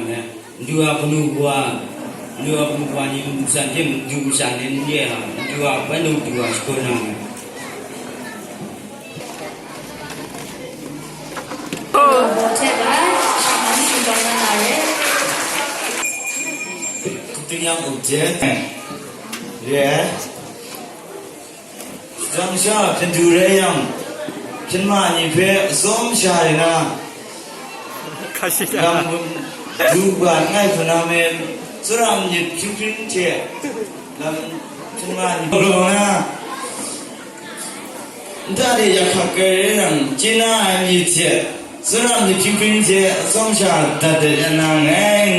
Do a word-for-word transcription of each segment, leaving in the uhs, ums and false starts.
nang le, ndu a kanu wa, ndu a kanu wa ni madu san hte madu masha ni n re ai, ndu a bai nu du wa shakawn nang le. Gabaw hte bai, shang hkam shingkang na na re. Hpung yang up jet, re ai. Shadawn sha hpyen du rai yang, hpyen ma ni hpe atsawm sha rai na, lam du ga n ai hku na me, tsawra myit hpring hpring hte lam hpyen ma ni gaw na, nta de yak hkak ai rai yang, chye na ai myit hte, tsawra myit hpring hpring hte atsawm sha dat dat ya na nngai.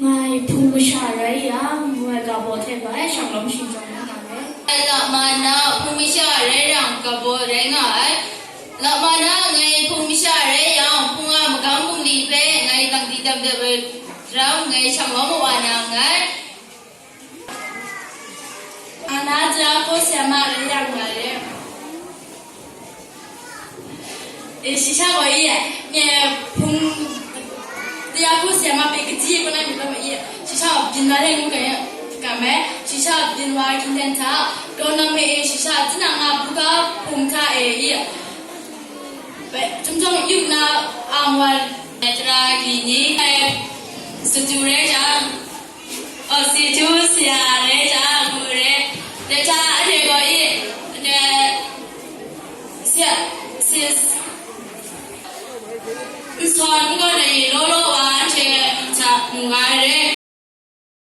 Ngai hpung masha rai yang, ngai gabaw hte bai shanglawm shingkang na nga ai. Lama na hpung masha rai yang, gabaw rai nga ai. Lama na ngai hpung masha rai yang, hpung a magam bungli hpe ngai dang di dam dep ai ram, ngai shanglawm wa na nngai. Ana tara ko sema rai yang nga ai. E, shisha gaw e, nye hpung tara ko sema hpe kaji e kaw na myit gaw ma e, shisha gaw byin na le ngu ga, ga me, shisha byin wa hkying ten hta, grau nam me e, shisha tinang a buga hpung hta e, e, bai, chyum chyawm yu na ang wa, tara gyi ni, e, satu rai jang, O, si tu, si ya, re ja, mu re. Re ja, re go i, re, si ya, si, nson,